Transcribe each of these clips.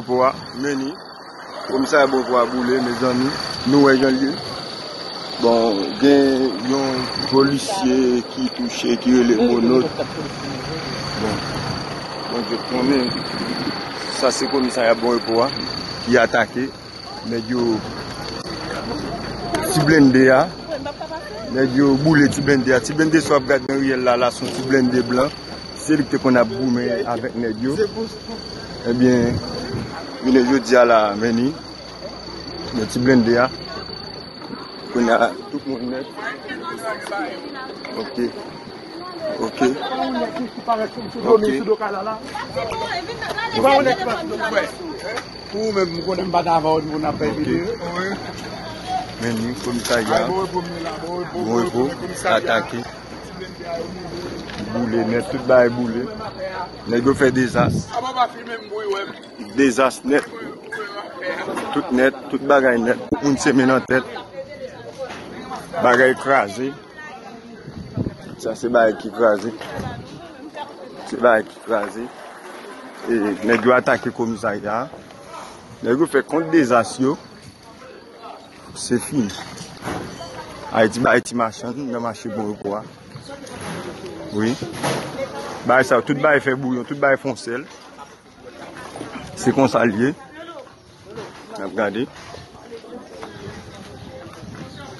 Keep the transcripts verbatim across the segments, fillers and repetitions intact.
Bon, Meni, komisarya Bon Repos a boule, mezanmi. Nou wè jan l ye. Bon, gen yon polisye ki touche, ki rele Monot. Bon, Bondye konnen. Sa se komisarya Bon Repos a ki atake. Nèg yo, ti blende a. Nèg yo boule ti blende a. Ti blende sa w ap gade nan riyèl la, la se yon ti blende blan. Se li ki te konn ap goumen avèk nèg yo. Ebyen, jounen jodi a la, Meni, men ti blende a. Kounye a, tout moun nèt. Ok. Ok. Ok. Pou ou menm, m konnen m pa t avè w, nou n ap fè videyo. Meni, komisarya. Bon Repos atake. Boule nèt, tout bagay boule. Nèg yo fè dezas. Dezas nèt. Tout nèt, tout bagay nèt. Tout moun semen nan tèt. Bagay kraze. Sa se bagay ki kraze. Se bagay ki kraze. E nèg yo atake komisarya a. Nèg yo fè kont dezas yo. Se fini. Ayiti bay ti machann nan mache Bon Repos a. Wi. Bagay sa yo, tout bagay fè bouyon, tout bagay fè yon sèl. Se konsa l ye. N ap gade.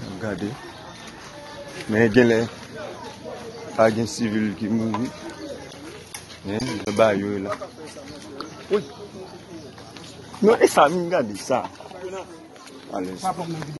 N ap gade. Men genlè pa gen sivil ki mouri. Men jan bagay yo ye la. Non, e sa, vin gade sa. Alèz.